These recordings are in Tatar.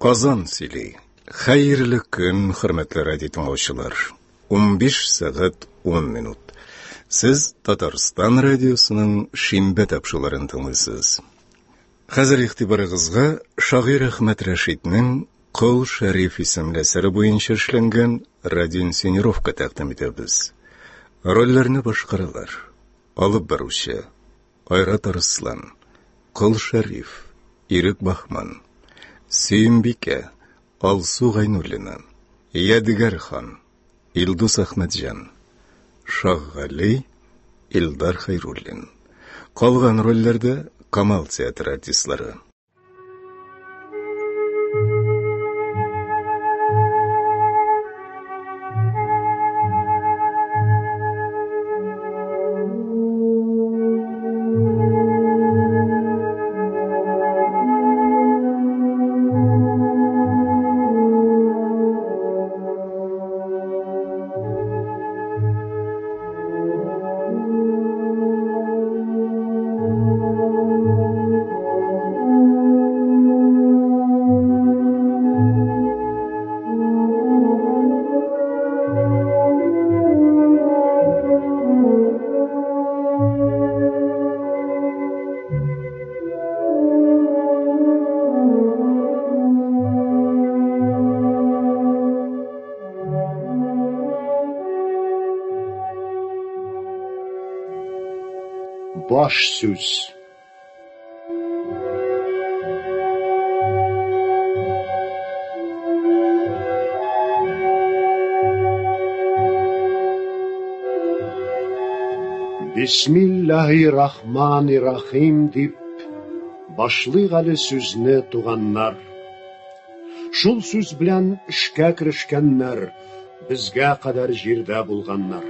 Казан сөйли. Хәерле көн, хөрмәтле радио тыңлаучылар. 15 сәгать 10 минут. Сез Татарстан радиосының шимбә тапшыруларын тыңлыйсыз. Хәзер игътибарыгызга шагыйрь Әхмәт Рәшитнең Кол Шәриф исемле әсәре буенча эшләнгән радиоинсценировка тәкъдим итәбез. Рольләрне башкаралар. Алып баручы Айрат Арыслан, Кол Шәриф, Ирек Баһман, Сөембикә, Алсу Гайнуллина, Ядегәр хан, Илдус Әхмәтҗан, Шаһгали, Илдар Хәйруллин. Калган рольләрдә Камал театры артистлары. Баш сүз. Бисмиллаһи-рахмани-рахим дип башлыйк әле сүзне, туганнар. Шул сүз белән эшкә керешкәннәр, безгә кадәр җирдә булганнар.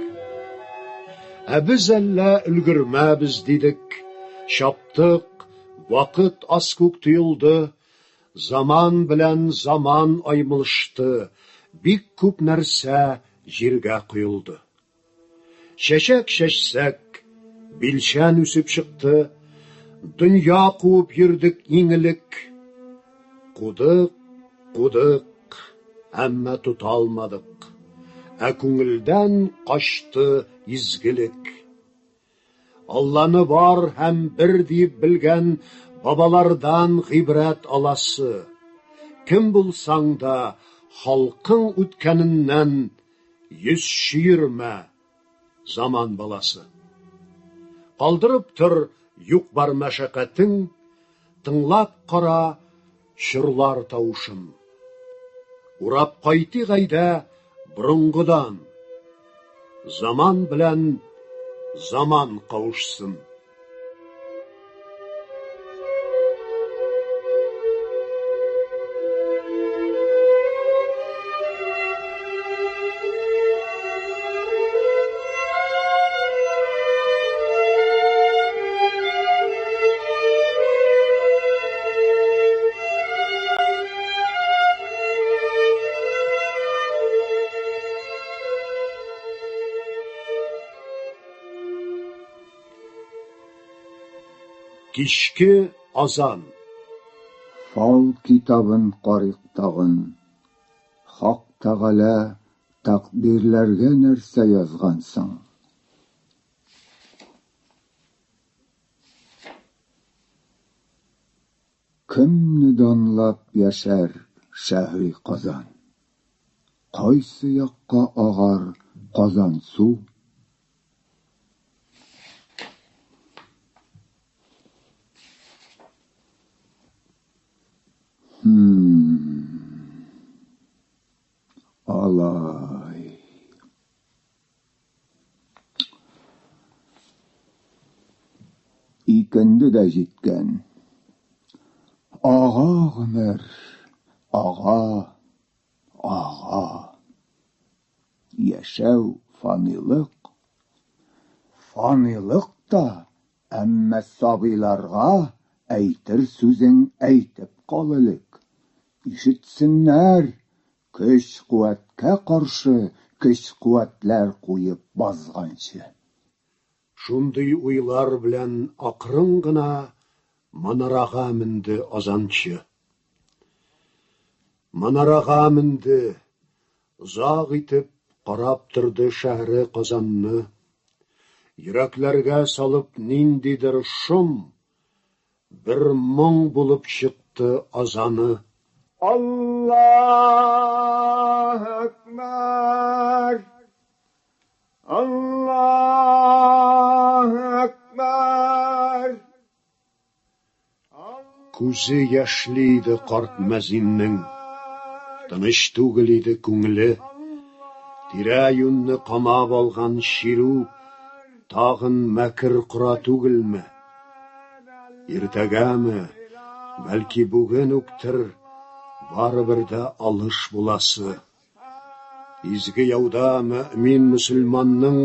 Ә без әллә өлгермәбез дидек, чаптык, вакыт аз күк тоелды, заман белән заман аймылышты, бик күп нәрсә җиргә коелды. Чәчәк чәчсәк, билчән үсеп чыкты, дөнья куып йөрдек иң элек. Кудык, кудык, әмма тота алмадык, ә күңелдән качты изгелек. Алланы бар һәм бер диеп белгән бабалардан гыйбрәт аласы. Кем булсаң да, халкың үткәненнән йөз чөермә, заман баласы. Калдырып тор юк-бар мәшәкатең, тыңлап кара чорлар тавышын. Урап кайтыйк әйдә борынгыдан. Заман белән заман кавышсын. Кичке азан. Фал китабын карыйк тагын. Хак Тәгалә тәкъдирләргә нәрсә язган соң? Кемне данлап яшәр шәһри Казан? Кайсы якка агар Казансу? Хм. Алай. Икенде дә җиткән. Ага гомер, ага, ага. Яшәү фанилык. Фанилык та, әмма сабыйларга әйтер сүзең әйтеп кал элек. Ишетсеннәр, Көч-куәткә каршы көч-куәтләр куеп базганчы. Шундый уйлар белән акрын гына манарага менде азанчы. Манарага менде, озак итеп карап торды шәһре Казанны. Йөрәкләргә салып ниндидер шом, бер моң булып чыкты азаны. Аллаһ әкбәр! Аллаһ әкбәр! Күзе яшьле иде карт мәзиннең, Тыныч түгел иде күңеле. Тирә-юньне камап алган чирү Тагын мәкер кора түгелме? Иртәгәме, бәлки бүген үктер, Барыбер дә алыш буласы. Изге яуда мөэмин мөселманның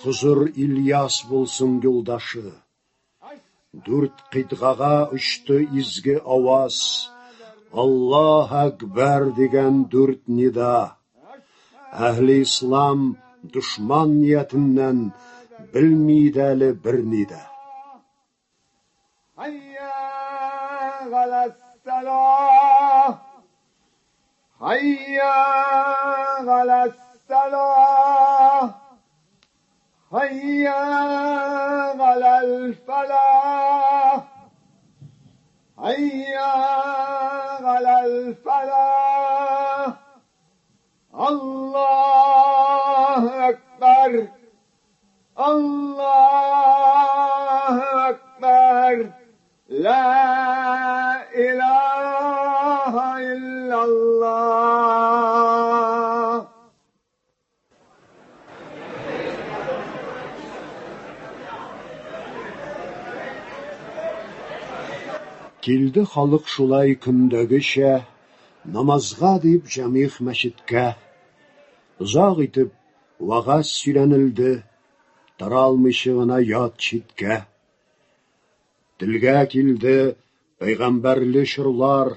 Хозыр Ильяс булсын юлдашы. Дүрт кыйтгага очты изге аваз, Аллаһ әкбәр дигән дүрт нида. Әһле ислам дошман ниятеннән белми иде әле берни дә. Хәйя галәссәлаһ! Хәйя галәссәлаһ! Хәйя галәл-фәлах! Хәйя галәл-фәлах! Аллаһу әкбәр! Аллаһу әкбәр! Лә илаһа иллаллаһ! Килде халык шулай көндәгечә, Намазга дип җәмигъ мәчеткә. Озак итеп вәгазь сөйләнелде, Таралмыйча гына ят читкә. Телгә килде пәйгамбәрле чорлар,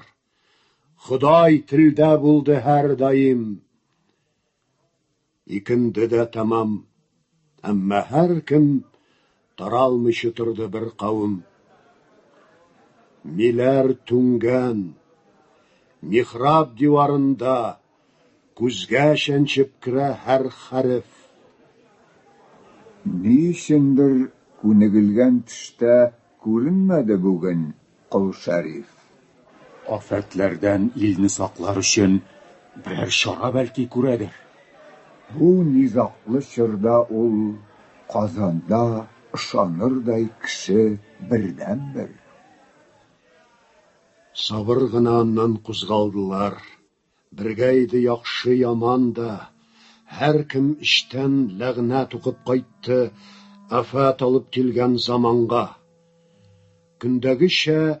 Ходай телдә булды һәрдаим. Икенде дә тәмам. Әмма һәркем таралмыйча торды бер кавым. Миләр түнгән. Михраб диварында күзгә чәнчеп керә һәр хәреф. Ни өчендер күнегелгән төштә күренмәде бүген Кол Шәриф. Афәтләрдән илне саклар өчен берәр чара бәлки күрәдер. Бу низаглы чорда ул Казанда ышанырдай кеше бердәнбер. Сабыр гына аннан кузгалдылар. Бергә иде яхшы, яман да. Һәркем эчтән ләгънәт укып кайтты афәт алып килгән заманга. Көндәгечә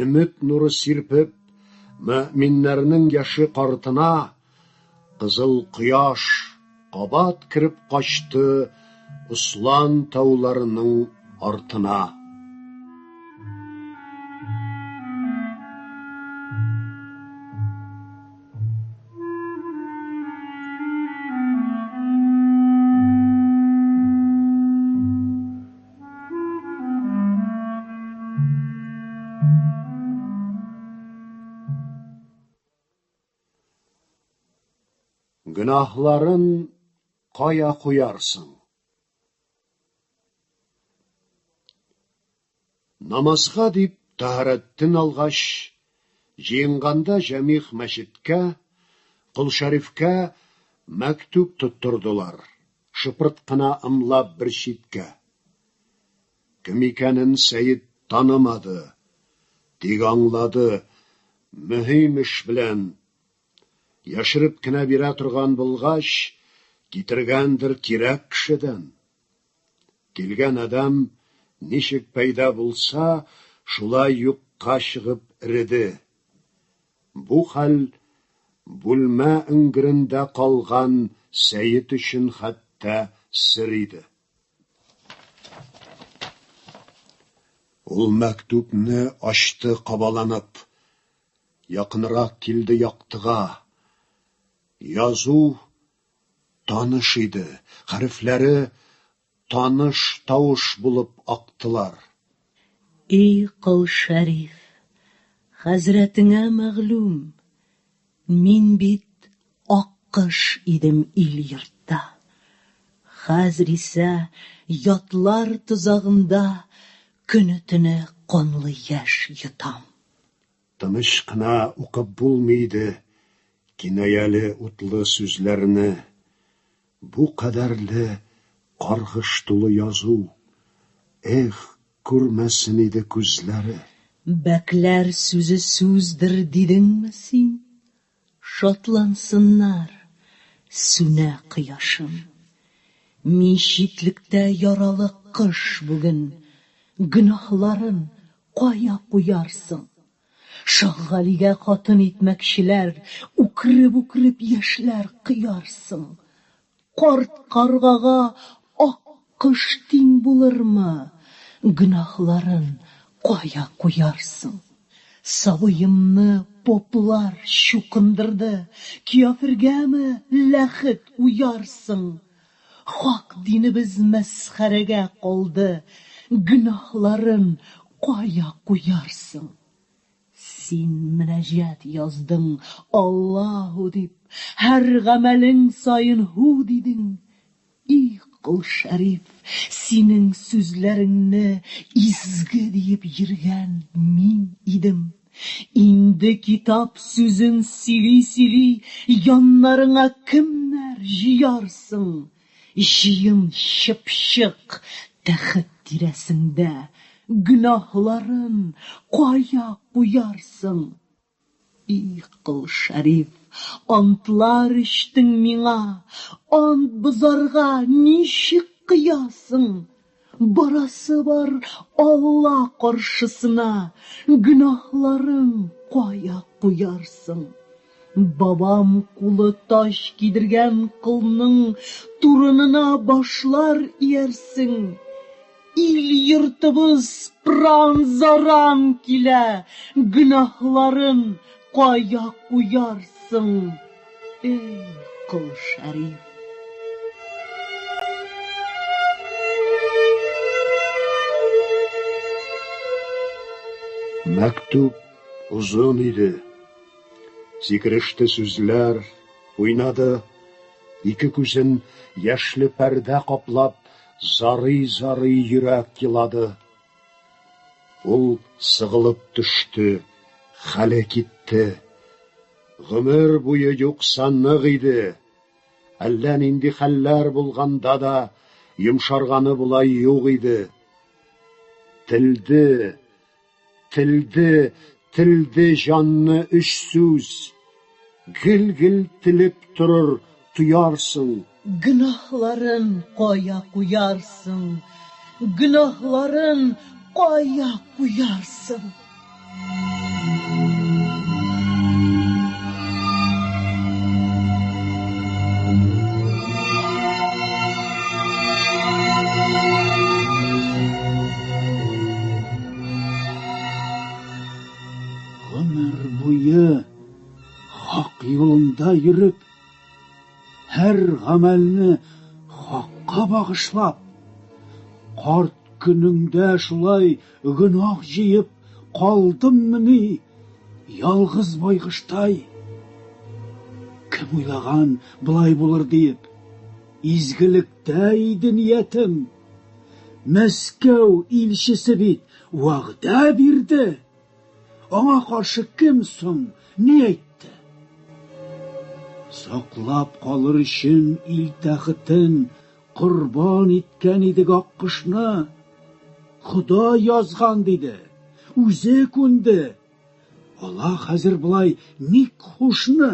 өмет нуры сирпеп, мөэминнәрнең яше картына кызыл кояш кабат кереп качты Ослан тауларының артына. Гөнаһларын кая куярсың? Намазга дип тәһарәттен алгач, җыенганда җәмигъ мәчеткә, Кол Шәрифкә мәктүб тоттырдылар, шыпырт кына ымлап бер читкә. Кем икәнен Сәет танымады, тик аңлады, мөһим эш белән Яшереп кенә бирә торган булгач, китергәндер кирәк кешедән. Килгән адәм ничек пәйда булса, шулай юкка чыгып эреде. Бу хәл бүлмә эңгерендә калган Сәет өчен хәтта сер иде. Ул мәктүпне ачты кабаланып. Якынрак килде яктыга. Язу таныш иде, хәрефләре таныш тавыш булып актылар. И Кол Шәриф, хәзрәтеңә мәгълүм. Мин бит аккош идем ил-йортта. Хәзер исә ятлар тозагында көне-төне канлы яшь йотам. Тыныч кына укып булмый иде кинаяле утлы сүзләрне. Бу кадәрле каргыш тулы язу, эх, күрмәсен иде күзләре. Бәкләр сүзе сүздер дидеңме син? Шатлансыннар, сүнә кояшым. Мин читлектә яралы кош бүген, Гөнаһларын кая куярсың? Шаһгалигә хатын итмәкчеләр, Үкереп-үкереп яшьләр коярсың. Карт каргага ак кош тиң булырмы? Гөнаһларын кая куярсың? Сабыемны поплар чукындырды, Кяфергәме ләхет уярсың? Хак динебез мәсхәрәгә калды, Гөнаһларын кая куярсың? Син мөнәҗәт яздың, Аллаһу дип, һәр гамәлең саен һу дидең. И Кол Шәриф, синең сүзләреңне изге диеп йөргән мин идем. Инде китап сүзен сөйли-сөйли яннарыңа кемнәр җыярсың? Җыен чыпчык тәхет тирәсендә, гөнаһларын кая куярсың? И Кол Шәриф, антлар эчтең миңа, ант бозарга ничек кыясың? Барасы бар Алла каршысына, гөнаһларың кая куярсың? Бабам кулы таҗ кидергән колның турынына башлар иярсең. Ил-йортыбыз пыран-заран килә, гөнаһларын кая куярсың, эй, Кол Шәриф? Мәктүп озын иде. Сикереште сүзләр, уйнады. Ике күзен яшьле пәрдә каплап, зарый-зарый йөрәк елады. Ул сыгылып төште, хәле китте. Гомер буе юкса нык иде. Әллә нинди хәлләр булганда да йомшарганы болай юк иде. Телде, Телде, телде җанны өч сүз. Гел-гел телеп торыр, тоярсың. Гөнаһларын кая куярсың, Гөнаһларын кая куярсың? Гомер буе хак юлында йөреп, һәр гамәлне хакка багышлап, карт көнеңдә шулай гөнаһ җыеп калдыммыни, ялгыз байгыштай? Кем уйлаган болай булыр диеп? Изгелектә иде ниятем. Мәскәү илчесе бит вәгъдә бирде. Аңа каршы кем соң ни әйтте? Саклап калыр өчен ил тәхетен корбан иткән идек аккошны. Ходай язган, диде. Үзе күнде. Ала хәзер болай ник хушны?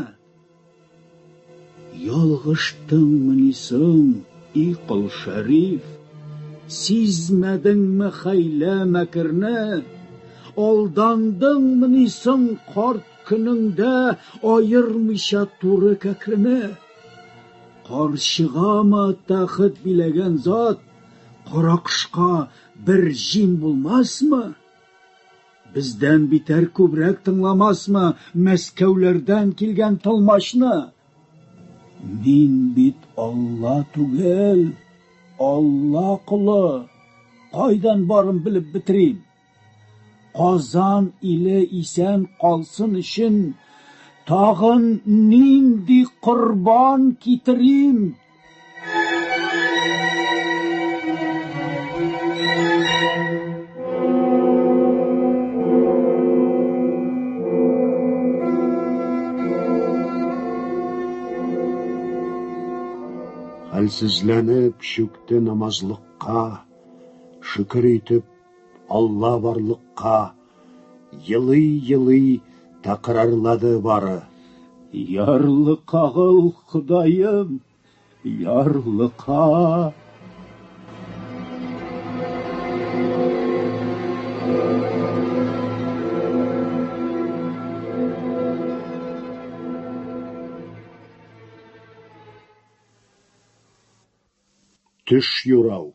Ялгыштыңмыни соң, и Кол Шәриф? Сизмәдеңме хәйлә-мәкерне? Алдандыңмыни соң карт көнеңдә аермыйча туры кәкрене? Карчыгамы тәхет биләгән зат каракошка бер җим булмасмы? Бездән битәр күбрәк тыңламасмы Мәскәүләрдән килгән тылмачны? Мин бит Алла түгел, Алла колы, кайдан барын белеп бетерим? Казан иле исән калсын өчен Тагын нинди корбан китерим? Хәлсезләнеп чүкте намазлыкка, шөкер итеп Алла барлыкка, елый-елый тәкрарлады бары. Ярлыкагыл, Ходаем, ярлыка! Төш юрау.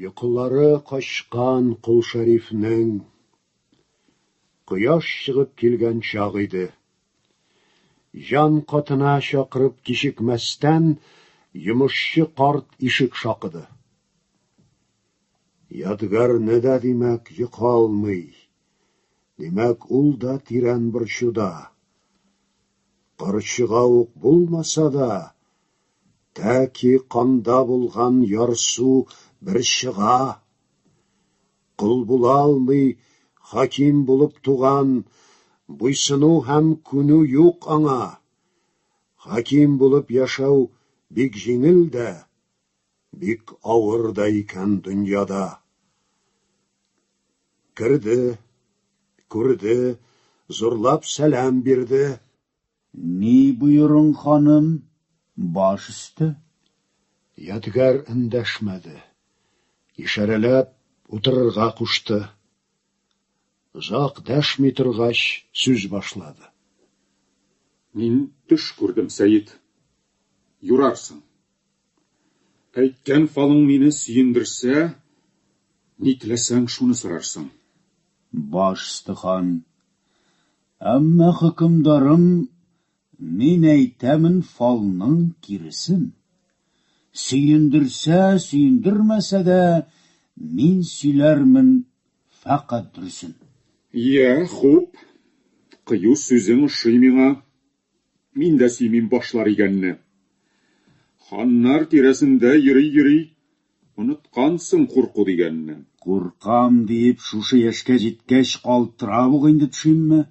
Йокылары качкан Кол Шәрифнең. Кояш чыгып килгән чак иде. Җан катына чакырып кичекмәстән йомышчы карт ишек шакыды. Ядгәрне дә, димәк, йокы алмый. Димәк, ул да тирән борчуда. Карчыга ук булмаса да, Тәки канда булган ярсу бер чыга. Кол була алмый, хаким булып туган, буйсыну һәм күнү юк аңа. Хаким булып яшәү бик җиңел дә, бик авыр да икән дөньяда. Керде, күрде, зурлап сәлам бирде. Ни боерың, ханым, баш өсте. Ядгәр эндәшмәде. Ишарәләп, утырырга кушты. Озак дәшми торгач, сүз башлады. Мин төш күрдем, Сәет. Юрарсың. Әйткән фалың мине сөендерсә, ни теләсәң, шуны сорарсың. Баш өсте, хан. Әмма, хөкемдарым, мин әйтәмен фалның киресен. Сөендерсә, сөендермәсә дә, мин сөйләрмен фәкать дөресен. Йә, хуп, кыю сүзең ошый миңа. Мин дә сөймим башлар игәнне. Ханнар тирәсендә йөри-йөри, оныткансың курку дигәнне. Куркам диеп, шушы яшькә җиткәч, калтырап ук инде төшимме?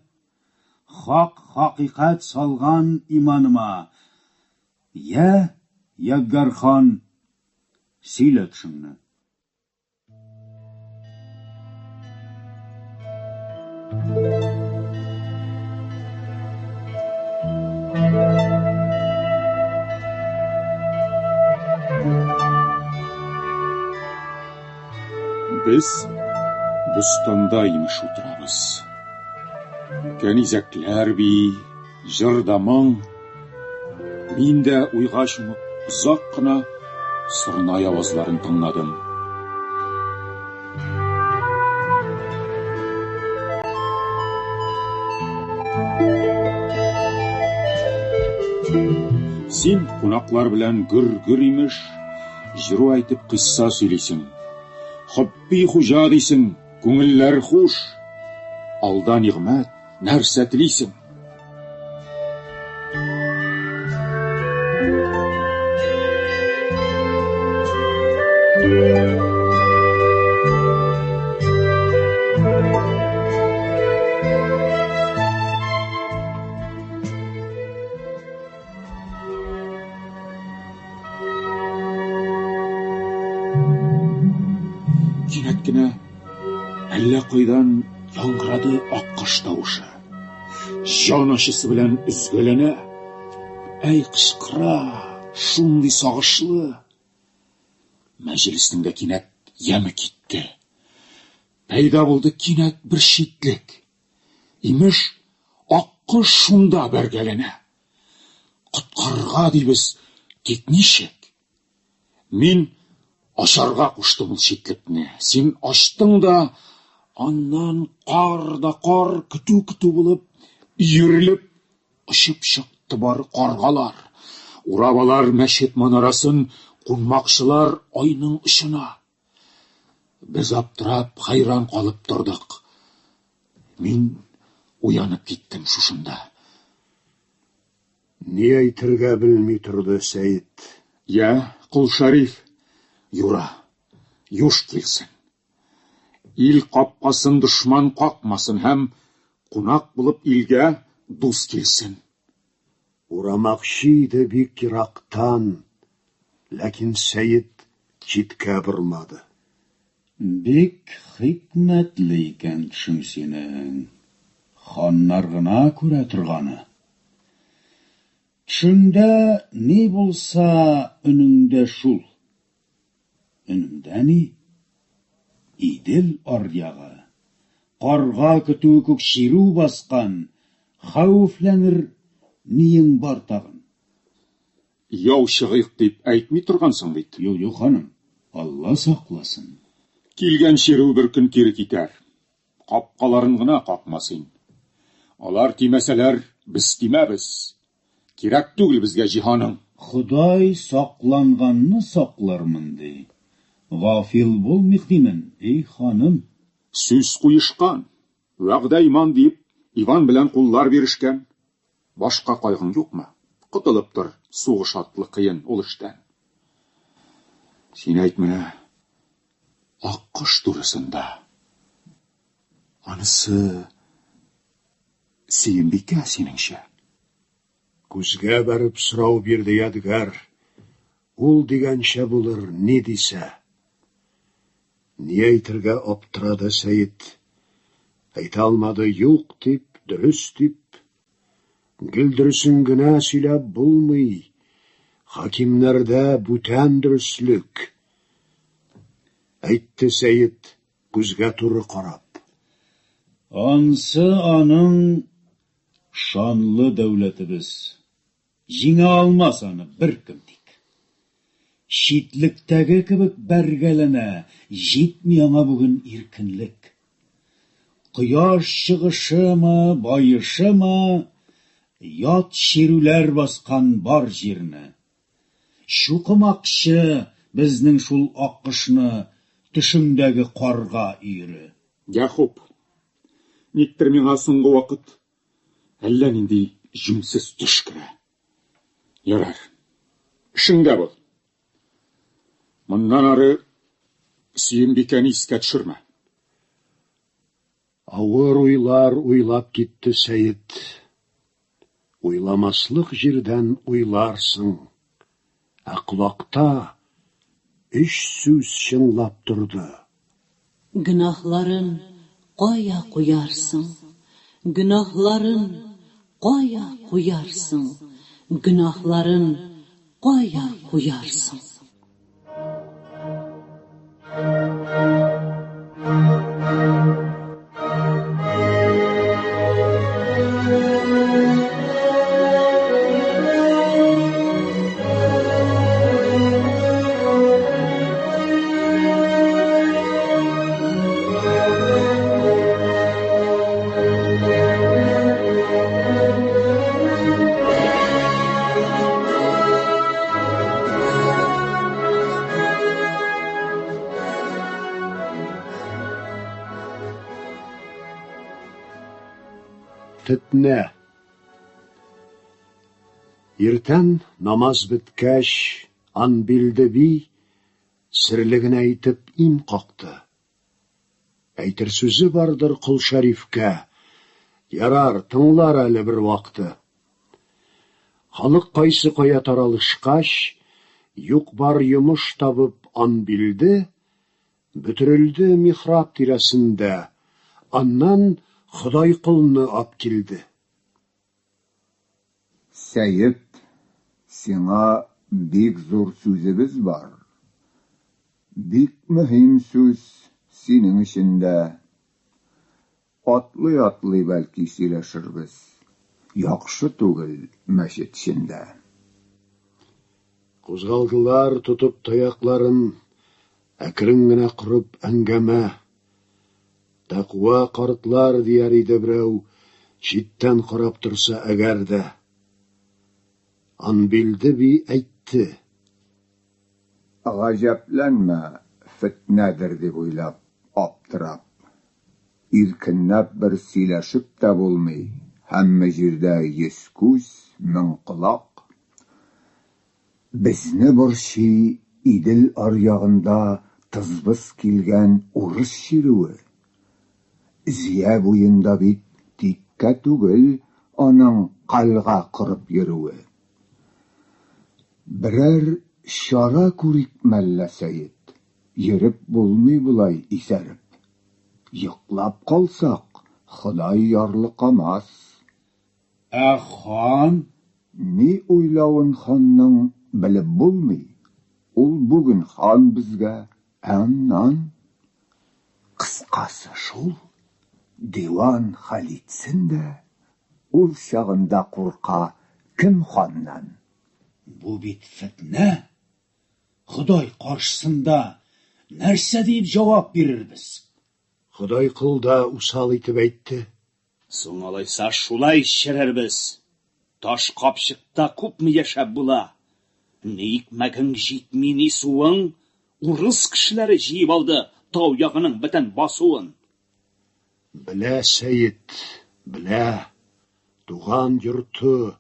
Хак хакыйкать салган иманыма. Йә, Ядгәр хан, сөйлә төшеңне. Без бостанда имеш утырабыз. Кәнизәкләр бии, җыр да моң. Мин дә уйга чумып, озак кына сорнай авазларын тыңладым. Син кунаклар белән гөр-гөр имеш, җыру әйтеп кыйсса сөйлисең. Хобби хуҗа дисең, күңелләр хуш. Алда нигъмәт, нәрсә телисең? Кинәт кенә әллә кайдан яңгырады аккош тавышы. Җан ачысы белән өзгәләнә. Әй кычкыра, шундый сагышлы. Мәҗлеснең дә кинәт яме китте. Пәйда булды кинәт бер читлек. Имеш, аккош шунда бәргәләнә. Коткарырга дибез, тик ничек? Мин ачарга куштым ул читлекне. Син ачтың да, аннан кар да кар көтү-көтү булып, өерелеп, очып чыкты бары каргалар. Урап алар мәчет манарасын, кунмакчылар айның очына. Без аптырап, хәйран калып тордык. Мин Уянып киттем шушында. Ни әйтергә белми торды Сәет. Я, Кол Шәриф, юра, юш килсен. Ил капкасын дошман какмасын һәм кунак булып илгә дус килсен. Урамакчы иде бик ерактан, ләкин Сәет читкә бормады. Бик хикмәтле икән төшең синең, ханнар гына күрә торганы. Төшеңдә ни булса, өнеңдә шул. Өнемдә ни? Идел аръягы. Карга көтүе күк чирү баскан, хәвефләнер ниең бар тагын? Яу чыгыйк дип әйтми торгансың бит. Юк, юк, ханым, Алла сакласын. Килгән чирү бер көн кире китәр. Капкаларын гына какма син. Алар тимәсәләр, без тимәбез. Кирәк түгел безгә җиһаның. Ходай сакланганны саклармын, ди. Гафил булмыйк димен, эй ханым. Сүз куешкан, вәгъдә иман диеп, Иван белән куллар бирешкән. Башка кайгың юкмы? Котылып тор сугыш атлы кыен ул эштән. Син әйт менә, аккош турысында. Анысы Сөембикә синеңчә. Күзгә бәреп сорау бирде Ядгәр. Ул дигәнчә булыр, ни дисә. Ни әйтергә аптырады Сәет. Әйтә алмады юк дип, дөрес дип. Гел дөресен генә сөйләп булмый. Хакимнәрдә бүтән дөреслек. Әйтте Сәет, күзгә туры карап. Ансы аның шанлы дәүләтебез. Җиңә алмас аны беркем тик. Читлектәге кебек бәргәләнә, җитми аңа бүген иркенлек. Кояш чыгышымы, баешымы, ят чирүләр баскан бар җирне. Чукымакчы безнең шул аккошны төшеңдәге карга өере. Я хуп. Никтер миңа соңгы вакыт Әллә нинди җүнсез төш керә. Ярар. Эшеңдә бул. Моннан ары Сөембикәне искә төшермә. Авыр уйлар уйлап китте Сәет. Уйламаслык җирдән уйларсың. Ә колакта өч сүз чыңлап торды. Гөнаһларын кая куярсың? Гөнаһларын кая куярсың? Гөнаһларын кая куярсың? Фетнә. Иртән намаз беткәч, Анбилде би серле генә итеп им какты. Әйтер сүзе бардыр Кол Шәрифкә. Ярар, тыңлар әле бер вакыты. Халык кайсы кая таралышкач, юк-бар йомыш табып Анбилде бөтерелде михраб тирәсендә, аннан Ходайколны апкилде. Сәет, сиңа бик зур сүзебез бар. Бик мөһим сүз синең өчен дә. Атлый-атлый бәлки сөйләшербез. Яхшы түгел мәчет эчендә. Кузгалдылар тотып таякларын, әкрен генә корып әңгәмә. Тәкъва картлар, дияр иде берәү, читтән карап торса әгәр дә. Анбилде би әйтте. Гаҗәпләнмә, фетнәдер дип уйлап, аптырап. Иркенләп бер сөйләшеп тә булмый, һәммә җирдә йөз күз, мең колак. Безне борчый Идел аръягында тыз-быз килгән урыс чирүе. Зөя буенда бит тиккә түгел аның кальга корып йөрүе. Берәр чара күрик мәллә, Сәет, йөреп булмый болай исәреп. Йоклап калсак, Ходай ярлыкамас. Ә хан? Ни уйлавын ханның белеп булмый, ул бүген хан безгә, ә аннан? Кыскасы шул, диван хәл итсен дә, ул чагында курка кем ханнан? Бу бит фетнә! Ходай каршысында нәрсә диеп җавап бирербез? Ходай-кол да усал итеп әйтте. Соң алайса шулай черербез. Таш капчыкта күпме яшәп була? Ни икмәгең җитми, ни суың. Урыс кешеләре җыеп алды тау ягының бөтен басуын. Белә Сәет, белә, туган йорты,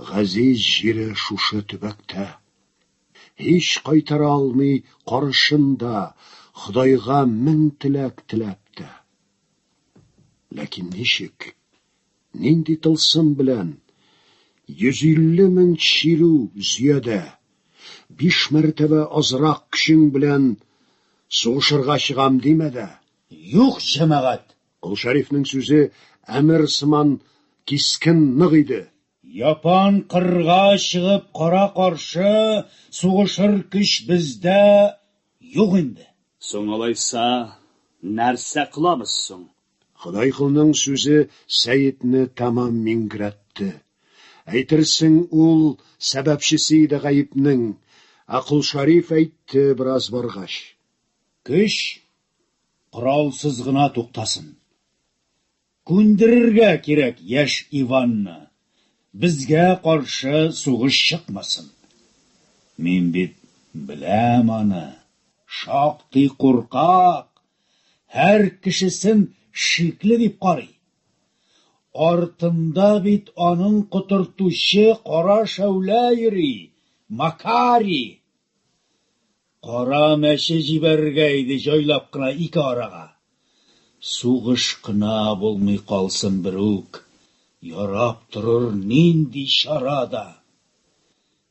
газиз җире шушы төбәктә. Һич кайтара алмый карышын да, Ходайга мең теләк теләп тә. Ләкин ничек, нинди тылсым белән 150 мең чирү Зөядә, биш мәртәбә азрак көчең белән сугышырга чыгам димә дә? Юк, җәмәгать! Кол Шәрифнең сүзе әмер сыман кискен, нык иде. Япан кырга чыгып кара-каршы сугышыр көч бездә юк инде. Соң алайса, нәрсә кылабыз соң? Ходайколның сүзе Сәетне тәмам миңгерәтте. Әйтерсең, ул сәбәпчесе иде гаепнең. Ә Колшәриф әйтте бераз баргач. Көч коралсыз гына туктасын. Күндерергә кирәк яшь Иванны, безгә каршы сугыш чыкмасын. Мин бит беләм аны, шактый куркак, һәр кешесен шикле дип карый. Артында бит аның котыртучы кара шәүлә йөри, Макарий! Кара мәче җибәрергә иде җайлап кына ике арага. Сугыш кына булмый калсын берүк, ярап торыр нинди чара да.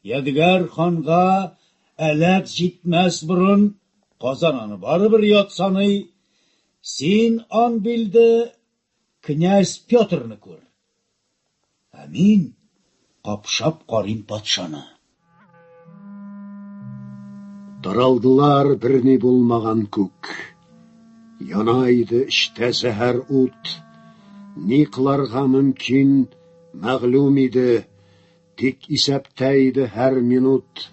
Ядегәр ханга әләк җитмәс борын, Казан аны барыбер ят саный, син, Анбилде, князь Петрны күр. Ә мин капшап карыйм патшаны. Таралдылар берни булмаган күк. Яна иде эчтә зәһәр ут. Ни кыларга мөмкин, мәгълүм иде, тик исәптә иде һәр минут.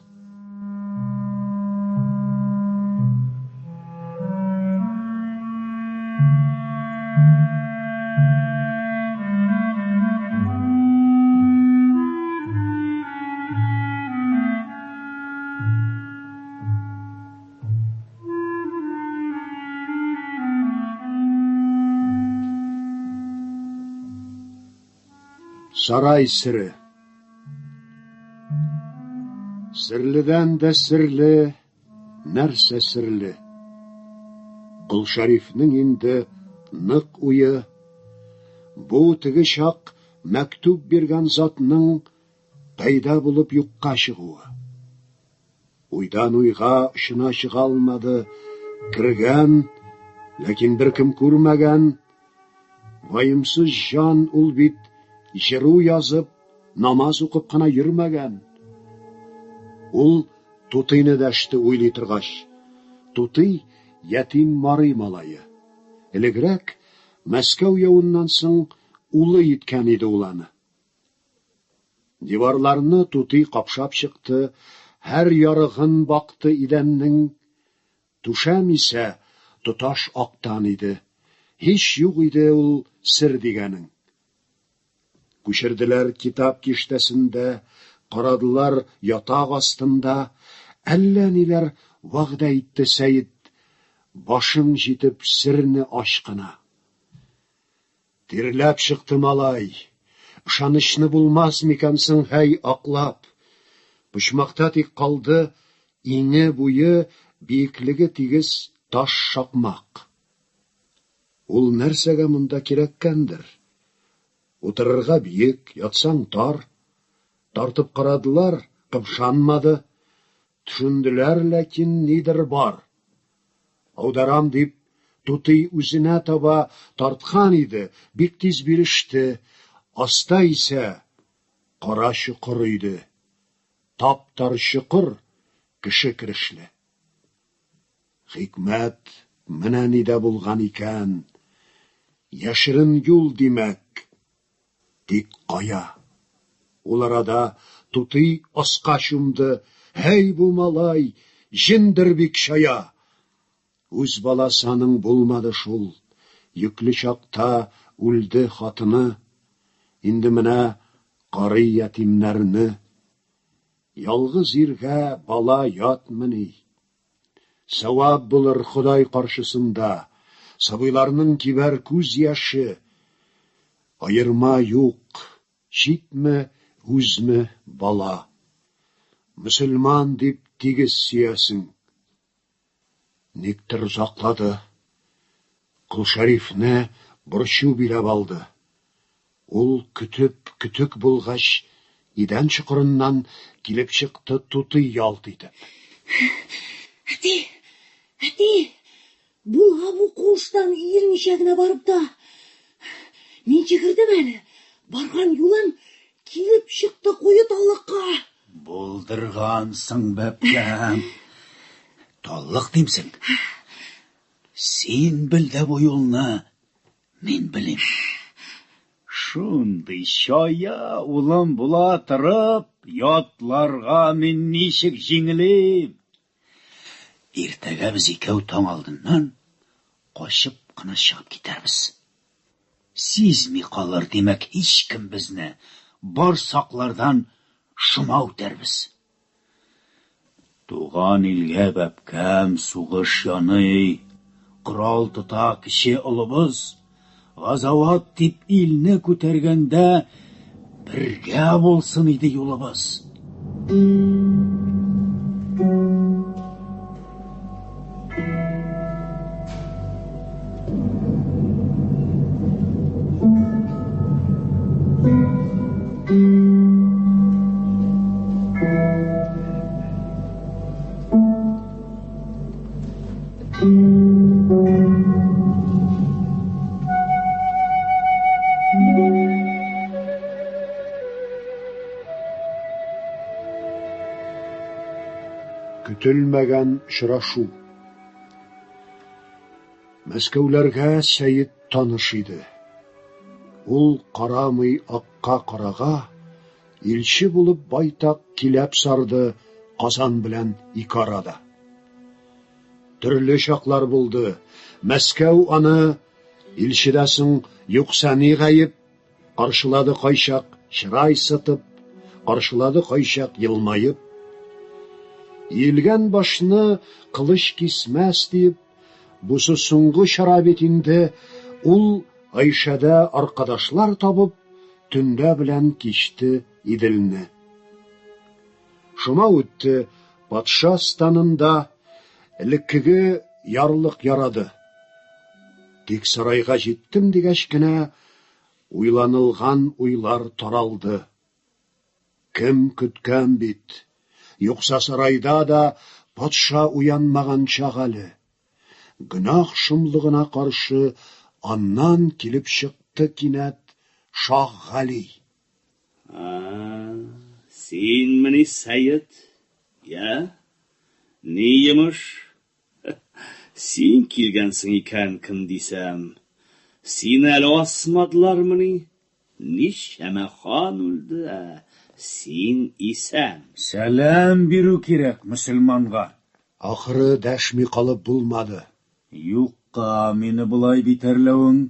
Сарай сере. Серледән дә серле, нәрсә серле? Кол Шәрифнең инде нык уе, бу теге чак мәктүб биргән затның пәйда булып юкка чыгуы. Уйдан уйга очына чыга алмады, кергән, ләкин беркем күрмәгән. Ваемсыз җан ул бит җыру язып, намаз укып кына йөрмәгән. Ул Тутыйны дәште уйлый торгач. Тутый ятим марый малае. Элегрәк, Мәскәү явыннан соң, улы иткән иде ул аны. Диварларны Тутый капшап чыкты, һәр ярыгын бакты идәннең. Түшәм исә тоташ актан иде. Һич юк иде ул сер дигәнең. Күчерделәр китап киштәсендә, карадылар ятак астында, әллә ниләр вәгъдә итте Сәет, башың җитеп серне ач кына. Тирләп чыкты малай. Ышанычны булмас микән соң, һәй, аклап. Почмакта тик калды иңе буе биеклеге тигез таш шакмак. Ул нәрсәгә монда кирәккәндер? Утырырга биек, ятсаң тар. Тартып карадылар, кымшанмады. Төшенделәр, ләкин нидер бар. Аударам дип, тутый үзенә таба тарткан иде, бик тиз биреште. Аста исә кара чокыр иде. Тап-тар чокыр, кеше керешле. Хикмәт менә нидә булган икән. Яшерен юл, димәк. Тик кая? Ул арада тутый аска чумды. Һәй, бу малай, җендер бик чая! Үз баласы аның булмады шул. Йөкле чакта үлде хатыны. Инде менә карый ятимнәрне. Ялгыз иргә бала ятмыни? Савап булыр Ходай каршысында. Сабыйларның кибәр күз яше. Аерма юк, читме, үзме бала. Мөселман дип тигез сөясең. Никтер озаклады. Кол Шәрифне борчу биләп алды. Ул көтеп көтек булгач, идән чокырыннан килеп чыкты тутый ялт итеп. Әти! Әти! Була бу куыштан иелмичә генә барып та. Мин йөгердем әле. Барган юлым килеп чыкты куе таллыкка. Булдыргансың, бәбкәм. Таллык димсең. Син бел дә бу юлны, мин белим. Шундый чая улым була торып, ятларга мин ничек җиңелим? Иртәгә без икәү таң алдыннан качып кына чыгып китәрбез. Сизми калыр, димәк, һичкем безне, бар саклардан шома үтәрбез. Туган илгә, бәбкәм, сугыш яный, корал тота кече олыбыз. Газават дип илне күтәргәндә бергә булсын иде юлыбыз. Көтелмәгән очрашу. Мәскәүләргә Сәет таныш иде. Ул карамый акка карага, илче булып байтак киләп сарды Казан белән ике арада. Төрле чаклар булды. Мәскәү аны илчедә соң юкса ни гаеп, каршылады кайчак чырай сытып, каршылады кайчак елмаеп. Иелгән башны кылыч кисмәс диеп, бусы соңгы чара бит инде, ул Айшәдә аркадашлар табып, төндә белән кичте Иделне. Шома үтте патша станында, элеккеге ярлык ярады. Тик сарайга җиттем дигәч кенә, уйланылган уйлар таралды. Кем көткән бит, юкса сарайда да патша уянмаган чак әле. Гөнаһ шомлыгына каршы аннан килеп чыкты кинәт Шаһ Гали. А, синмени, Сәет? Я? Ни йомыш? Син килгәнсең икән, кем дисәм. Сине әле асмадылармыни? Ничәмә хан үлде, ә син исән. Сәлам бирү кирәк мөселманга. Ахыры дәшми калып булмады. Юкка мине болай битәрләвең,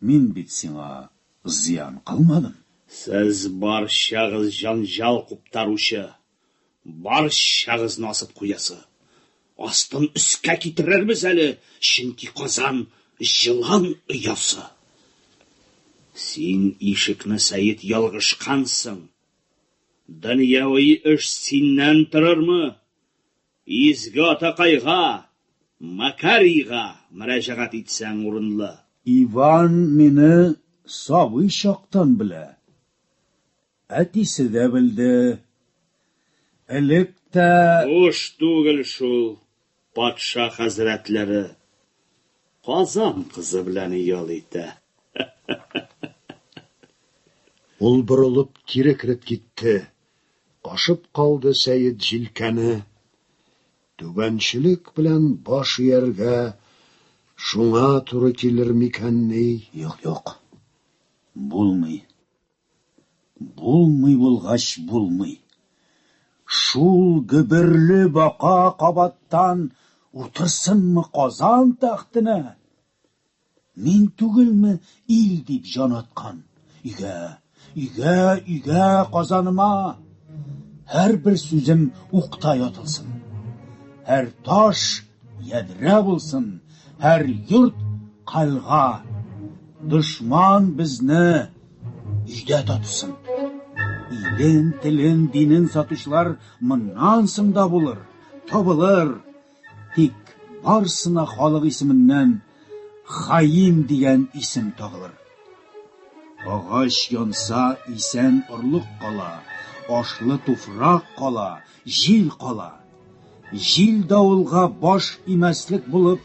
мин бит сиңа зыян кылмадым. Сез барчагыз җанҗал куптаручы, барчагызны асып куясы. Астын өскә китерербез әле, чөнки Казан җылан оясы. Син ишекне, Сәет, ялгышкансың. Дөньяви эш синнән торырмы? Изге атакайга, Макарийга мөрәҗәгать итсәң урынлы. Иван мине сабый чактан белә. Әтисе дә белде. Элек тә. Буш түгел шул, патша хәзрәтләре. Казан кызы белән ял итә. Ул борылып кире кереп китте. Кашып калды Сәет җилкәне. Түбәнчелек белән баш ияргә шуңа туры килер микәнни? Юк, юк, булмый. Булмый булгач булмый. Шул гөберле бака кабаттан утырсынмы Казан тәхтенә? Мин түгелме ил дип җан аткан? Өйгә, өйгә, өйгә, Казаныма! Һәрбер сүзем укта ятылсын. Һәр таш ядрә булсын, һәр йорт кальга. Дошман безне өйдә татысын. Илен, телен, динен сатучылар моннан соң да булыр, табылыр. Тик барсына халык исеменнән хаин дигән исем тагылыр. Агач янса, исән орлык кала, ашлы туфрак кала, җил кала. Җил-давылга баш имәслек булып,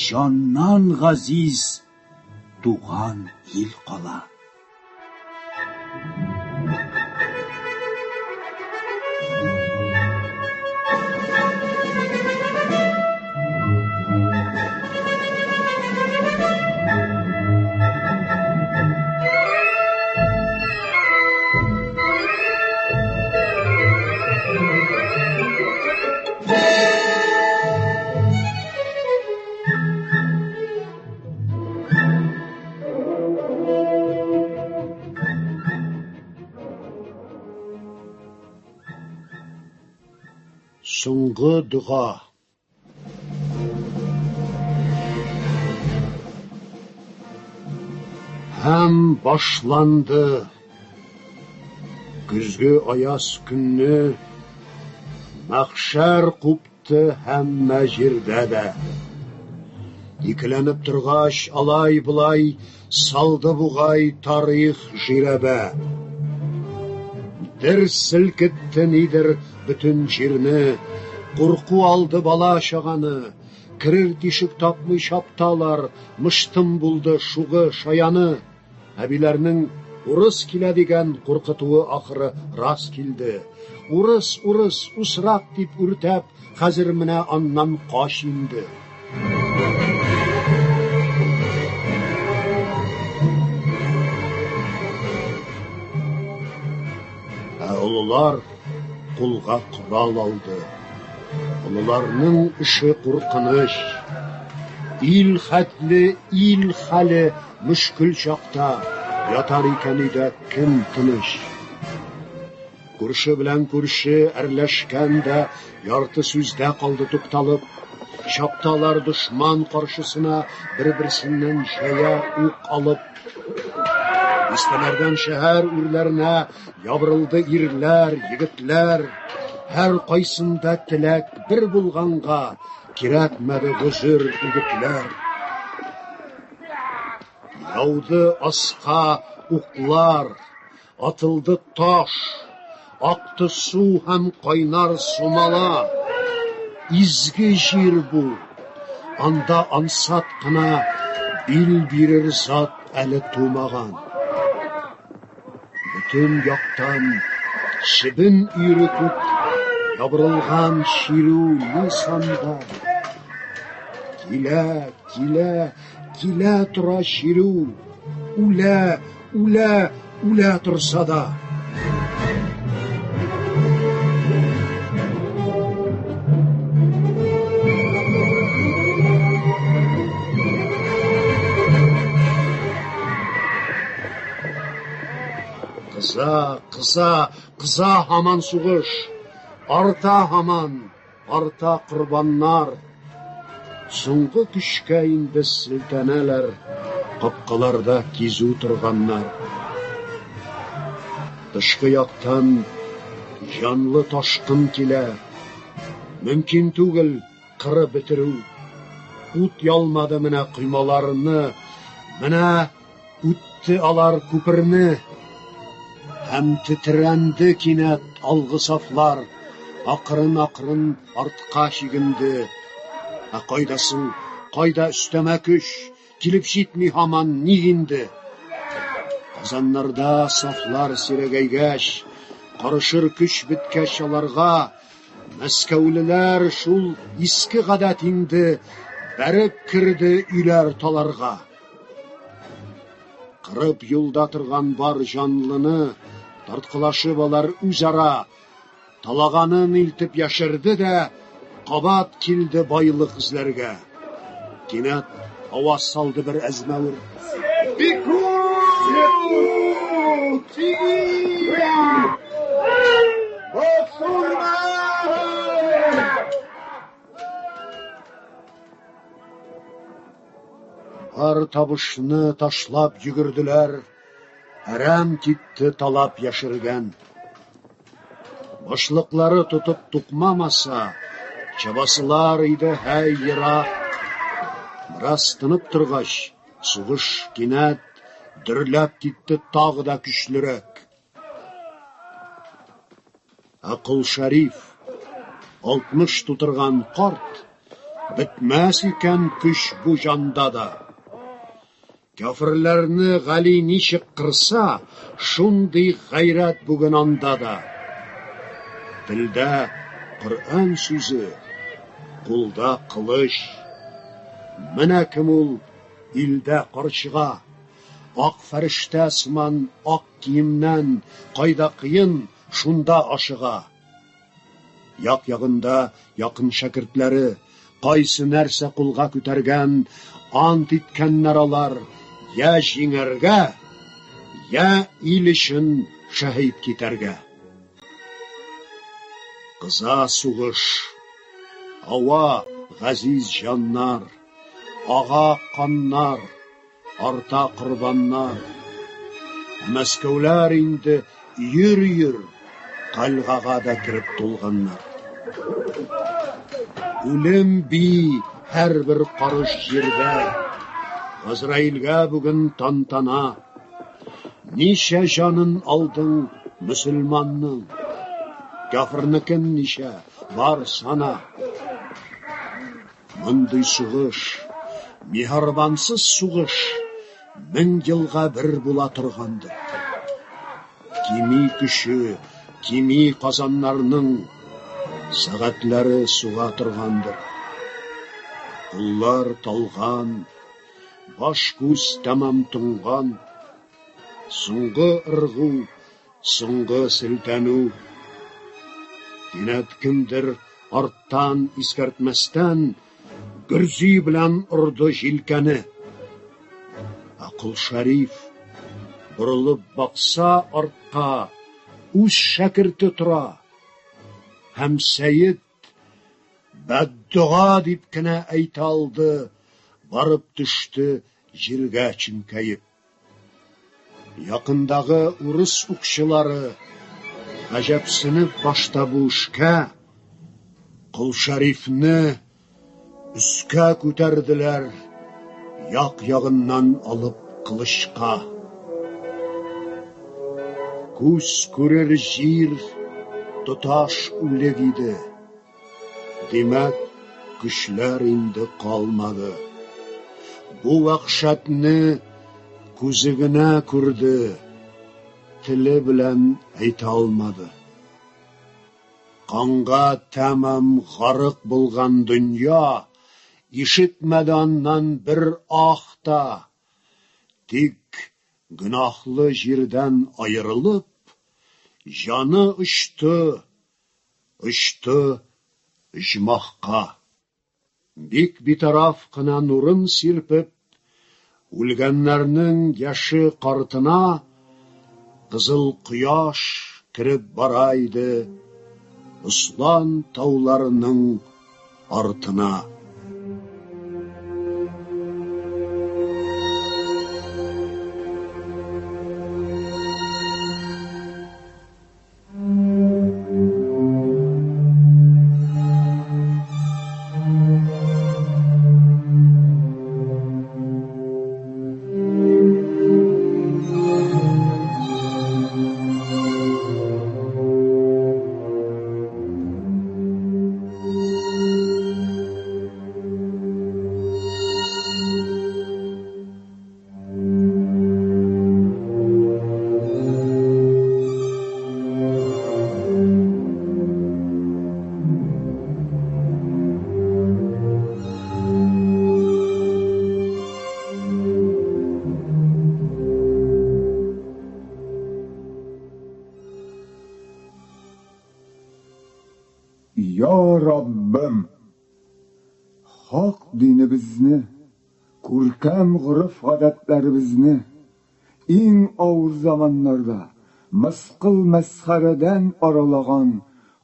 җаннан газиз туган ил кала. Соңгы дога. Һәм башланды. Көзге аяз көнне мәхшәр купты һәммә җирдә дә. Икеләнеп торгач, алай-болай салды бугай тарих жирәбә. Дер селкетте нидер бөтен җирне, курку алды бала-чаганы, керер тишек тапмый чапталар, мыштым булды шугы, шаяны. Әбиләрнең урыс килә дигән куркытуы ахыры рас килде. Урыс, урыс, усрак дип үртәп, хәзер менә аннан кач инде. Ә олылар кулга корал алды. Олыларның эше куркыныч. Ил хәтле ил хәле мөшкел чакта ятар икән өйдә кем тыныч? Күрше белән күрше әрләшкән дә ярты сүздә калды тукталып. Чапталар дошман каршысына бер-берсеннән җәя ук алып. Бистәләрдән шәһәр үрләренә ябырылды ирләр, егетләр. Һәр кайсында теләк бер булганга кирәкмәде гозер үгетләр. Яуды аска уклар, Атылды таш, акты су һәм кайнар сумала. Изге җир бу, анда ансат кына бил бирер зат әле тумаган. Бөтен яктан чебен өере күк ябырылган чирү ни санда. Килә, килә, килә тора чирү, үлә, Үлә, үлә торса да. Кыза, кыза, кыза һаман сугыш. Арта һаман, арта корбаннар. Соңгы көчкә инде селтәнәләр. Капкаларда кизү торганнар. Тышкы яктан җанлы ташкын килә. Мөмкин түгел кырып бетерү. Ут ялмады менә коймаларны, менә үтте алар күперне. Һәм тетрәнде кинәт алгы сафлар, акрын-акрын артка чигенде. Ә кайда соң, кайда өстәмә көч? Килеп җитми һаман ник инде? Казаннарда сафлар сирәгәйгәч, карышыр көч беткәч аларга, мәскәүлеләр шул иске гадәт инде бәреп керде өйләр таларга. Кырып юлда торган бар җанлыны тарткалашып алар үзара Талаганын илтеп яшерде дә, кабат килде байлык эзләргә. Кинәт аваз салды бер әзмәвер. Бар табышны ташлап йөгерделәр, әрәм китте талап яшергән. Башлыклары тотып тукмамаса, чабасылар иде һәй ерак. Бераз тынып торгач, сугыш кинәт дөрләп китте тагы да көчлерәк. Ә Кол Шәриф, 60 тутырган карт, бетмәс икән көч бу җанда да. Кяферләрне Гали ничек кырса, шундый гайрәт бүген анда да. Телдә Коръән сүзе, кулда кылыч. Менә кем ул илдә карчыга. Ак фәрештә сыман ак киемнән, кайда кыен, шунда ашыга. Як-ягында якын шәкертләре, кайсы нәрсә кулга күтәргән, ант иткәннәр алар, я җиңәргә, я ил өчен шәһит китәргә. Кыза сугыш, ава газиз җаннар, ага каннар, Арта корбаннар. Ә мәскәүләр инде өер-өер кальгага да кереп тулганнар. Үлем би һәрбер карыш җирдә. Газраилгә бүген тантана. Ничә җанын алдың мөселманның? Кяфернекен ничә, бар сана. Мондый сугыш, миһербансыз сугыш мең елга бер була торгандыр. Кими көче, кими казаннарның сәгатьләре суга торгандыр. Куллар талган, баш-күз тәмам тонган. Соңгы ыргу, соңгы селтәнү. Кинәт кемдер арттан искәртмәстән гөрзи белән орды җилкәне. Ә Кол Шәриф борылып бакса артка, үз шәкерте тора. Һәм Сәет бәддога дип кенә әйтә алды, барып төште җиргә чүнкәеп. Якындагы урыс укчылары гаҗәпсенеп башта бу эшкә, Кол Шәрифне өскә күтәрделәр, як-ягыннан алып кылычка. Күз күрер җир тоташ үлек иде. Димәк, көчләр инде калмады. Бу вәхшәтне күзе генә күрде, теле белән әйтә алмады. Канга тәмам гарык булган дөнья ишетмәде аннан бер ах та. Тик гөнаһлы җирдән аерылып, җаны очты, Очты оҗмахка. Бик битараф кына нурын сирпеп, үлгәннәрнең яше картына кызыл кояш кереп бара иде Ослан тауларының артына. Я Раббым! Хак динебезне, күркәм гореф-гадәтләребезне иң авыр заманнарда мыскыл-мәсхәрәдән аралаган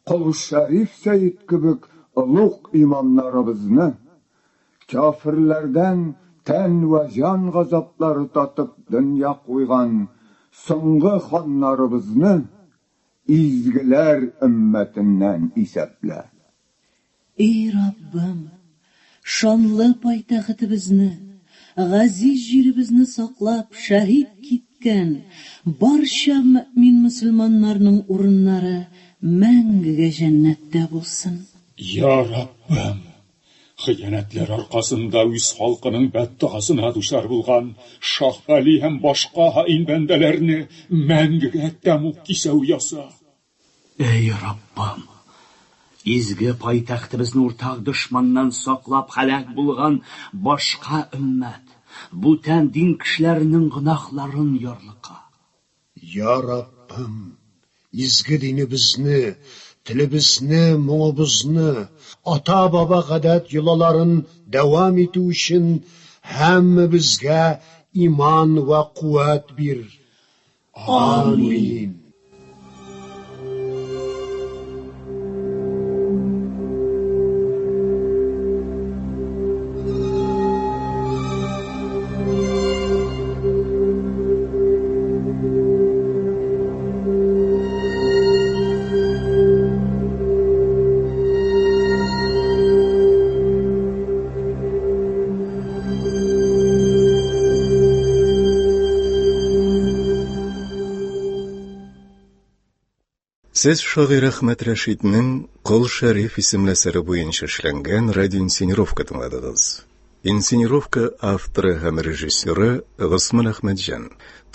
Кол Шәриф сәет кебек олуг имамнарыбызны, кяферләрдән тән вә җан газаплары татып дөнья куйган соңгы ханнарыбызны изгеләр өммәтеннән исәплә. И Раббым, шанлы пайтәхетебезне, газиз җиребезне саклап шәһит киткән барча мөэмин-мөселманнарның урыннары мәңгегә җәннәттә булсын. Я Раббым, хыянәтләр аркасында үз халкының бәддогасына дучар булган Шаһгали һәм башка хаин бәндәләрне мәңгегә тәмуг кисәве яса. Әй, Раббым! Изге пайтәхтебезне уртак дошманнан саклап һәлак булган башка өммәт, бүтән дин кешеләренең гөнаһларын ярлыка. Я Раббым, изге динебезне, телебезне, моңыбызны, ата-баба гадәт-йолаларын дәвам итү өчен һәммәбезгә иман вә куәт бир. Амин. Сез шагыйрь Әхмәт Рәшиднең Кол Шәриф исемле әсәре буенча эшләнгән радиоинсценировка тыңладыгыз. Инсценировка авторы һәм режиссеры Госман Әхмәтҗан,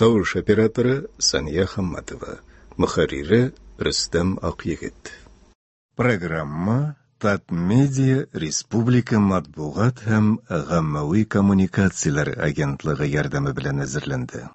тавыш операторы Сания Хамматова, мөхәррире Рөстәм Акъегет. Программа Татмедиа республика матбугат һәм гаммәви коммуникацияләр агентлыгы ярдәме белән әзерләнде.